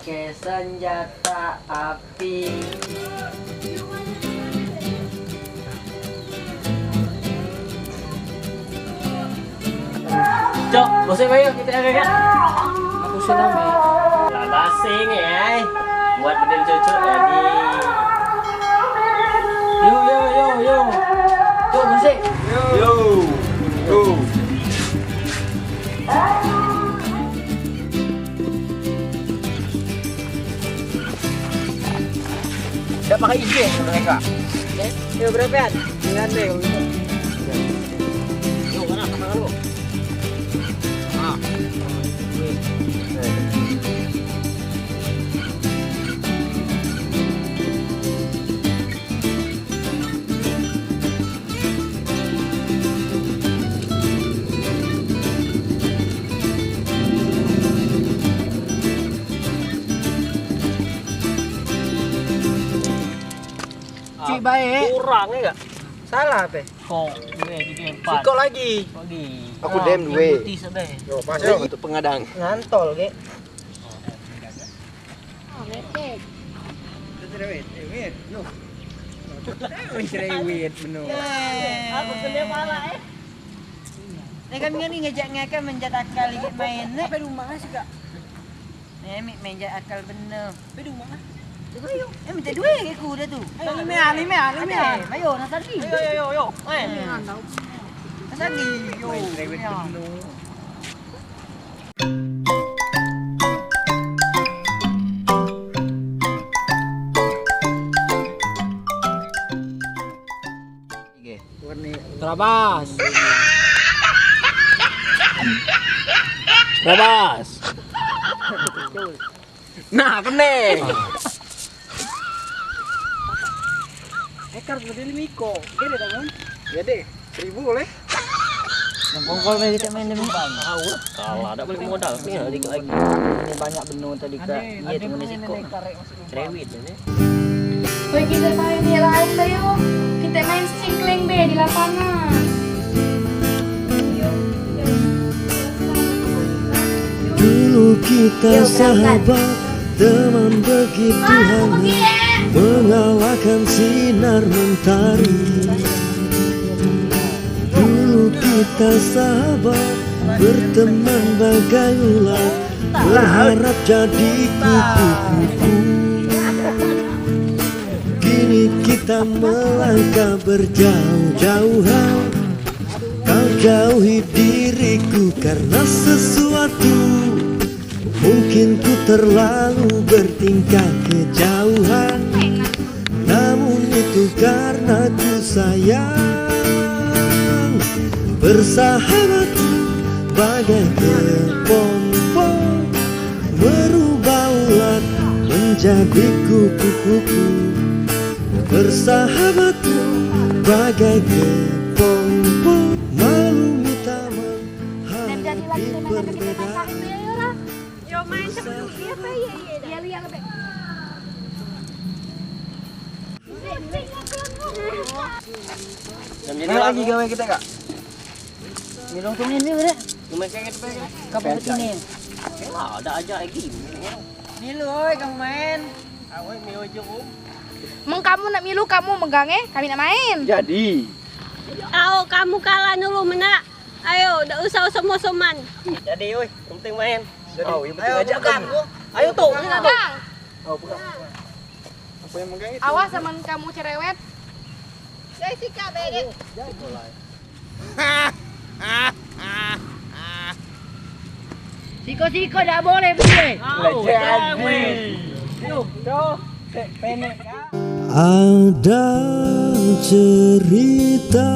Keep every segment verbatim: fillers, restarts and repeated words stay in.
Ke senjata api. Cok, bosek bae kite agak-agak. Aku senang, Mek. Lah, basing ya, ai. Buat bedil cucuk jadi. Yo, yo, yo, yo. Cok, bosek. Yo. Yo. Dak pakai izin mereka. Yo, berapean? Dengan deh, kalau gitu. Yo, mana? Mana lu? Ah. Cik baik. Kurang ya, Kak? Salah ape? Kok due, tiga, empat. Sikok lagi. Lagi. Aku dem due. Putih sampai. Yo, pas yo. Untuk pengadang. Ngantol, Kek. Cerewet, cerewet. Yo. Cerewet bener. Aku kena pala, eh. Ni kami ni ngejak ngakal menjat akal lagi main ni. Sampai rumah sih, Kak. Ni, Mik, menjat akal bener. Sampai rumah. Cuba yuk. Eh, minta duit ke aku dah tu. Ayo, lima, lima, lima. Ayo, nak tadi. Ayo, ayo, ayo, ayo. Eh. Nak tadi. Yo. Main cerewet bener. Terabas. Terabas. Nah, kene. Ekar gede lima iko. Gede dah, Bang. Gede. Seribu boleh? Yang kongkol main, kita main demi. Tahu lah. Kalah, dak balik modal. Ni dikit lagi. Ini banyak benung tadi, Kak. Iya, cuma sikok. Cerewet ni. Weh, kita main yang lain dah, yuk. Kita main singkling be di lapangan. Dulu kita sahabat, teman begitu hangat, mengalahkan sinar mentari. Dulu kita sahabat, berteman bagai ular, berharap jadi kupu-kupu. Kini kita melangkah berjauh-jauhan. Kau jauhi diriku karena sesuatu. Mungkin ku terlalu bertingkah kejauhan. Namun itu karena ku sayang. Bersahabat bagai kepompong, berubah ulat menjadi kupu-kupu. Bersahabat bagai kepompong, maklumi taman hati berbeda. Yo, main sebelum dia apa? Iya, iya, dah. Iya, iya, lebih. Nah, lagi gawe kita, Kak. Milung tungin ni, Rek. Cuma kayak gitu, Bang. Kapan begini? Lah, ada aja lagi. Milu, oi, kamu main. Awak milu aja, Om. Meng kamu nak milu, kamu megang, eh, kami nak main. Jadi. Au, kamu kalah dulu, menak. Ayo, dak usah osem-osoman. Jadi, oi, yang penting main. Jadi. Au, yang penting ayo, ajak pegang kamu. Ayo, tuh, pegang. Pegang. Au, pegang. Apa yang megang itu? Awas, aman kamu cerewet. Saya sikat, Bang. Jangan mulai. Siko-siko dak boleh, boleh. Au, dak boleh. Yo, doh, cek penek, Kak. Ada cerita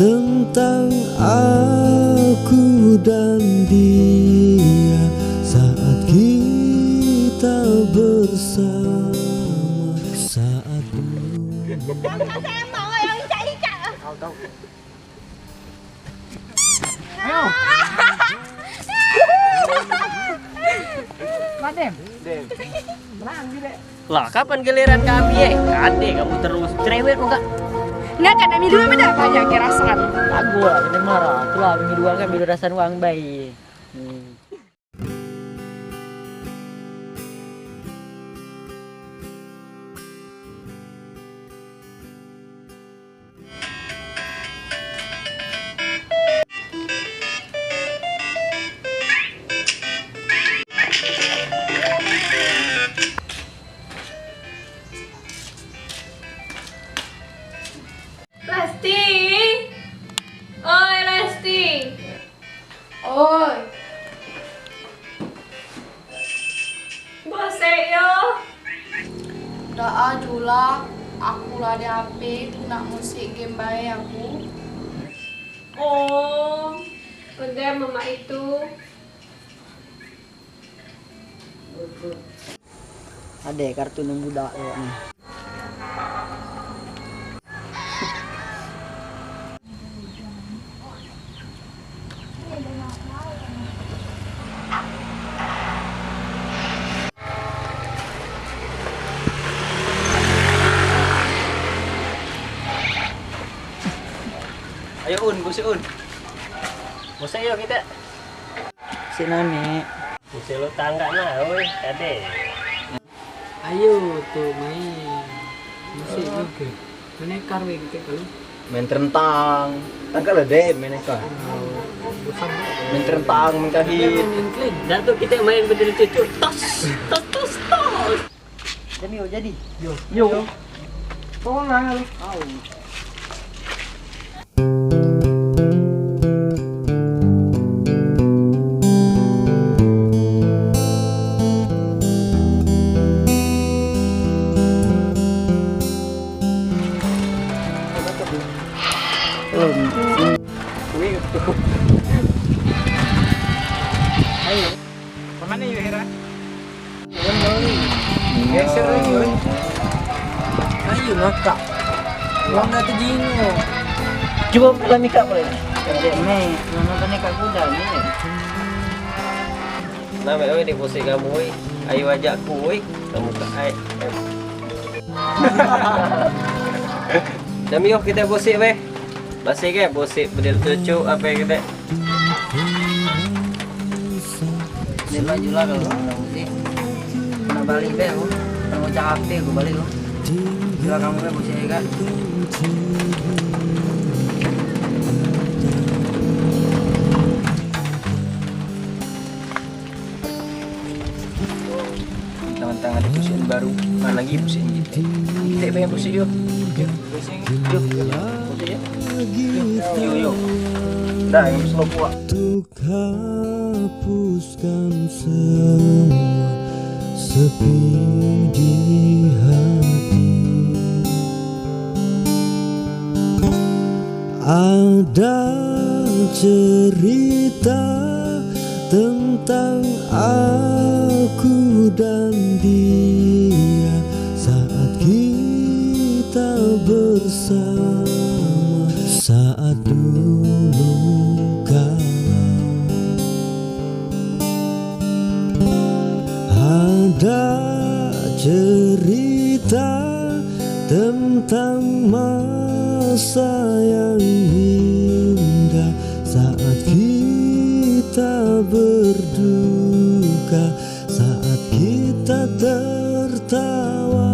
tentang aku dan dia saat kita bersama, saat dulu. Kamu rasa emang yang icak-icak? Tahu, tahu. Ayo. Madem. Dem. Menang juga. Lah, kapan giliran kami, eh? Ade kamu terus cerewet muka. Ngakak nak milu apa dah banyak kerasan. Lagu lah, kena marah. Itulah milu kan milu rasan wang bae. Hmm. Pula aku la ade H P, ku nak musik game bae aku. Oh, kedem mamak itu. Ade kartun yang budak tu ni. Ayo Un, gosip Un. Gosip yo kite. Sik name. Gosip lu tanggak nah, oi, ade. Ayo tu main. Musik tu. Mana kar weh kite kalau? Main terentang. Tangkap lah deh main kar. Bosan. Main terentang, main kahit. Dah tu kite main bedil cucuk. Tos, tos, tos, tos. Jadi yo, jadi. Yo. Yo. Tolong lah. Au. Ayo. Kemana yuk, Hera? Geser lagi, weh. Ayo, ngakak. Uang dah tejingo. Cuba kalau mikak boleh. Kerja ni, mana tadi kak kuda ni? Kenapa, weh, dia pusing kamu, weh? Ayo ajak aku, weh. Kamu ke ai. Dah, mioh kita pusing, weh. Masih ke bosik bedil cucuk ape kite? Dia baju lah kalau nak bosik. Nak balik be aku. Nak ngucak H P aku balik aku. Jual kamu be bosik kak. Mentang-mentang ada pusian baru, mana lagi pusian kite? Kite pengen pusing yuk. Pusing yuk. Pusing yuk. Yuk, yuk. Dah, yang slow kuat. Untuk hapuskan semua sepi di hati. Ada cerita tentang aku dan dia saat kita bersama, saat dulu kala. Ada cerita tentang masa yang indah saat kita berduka, saat kita tertawa.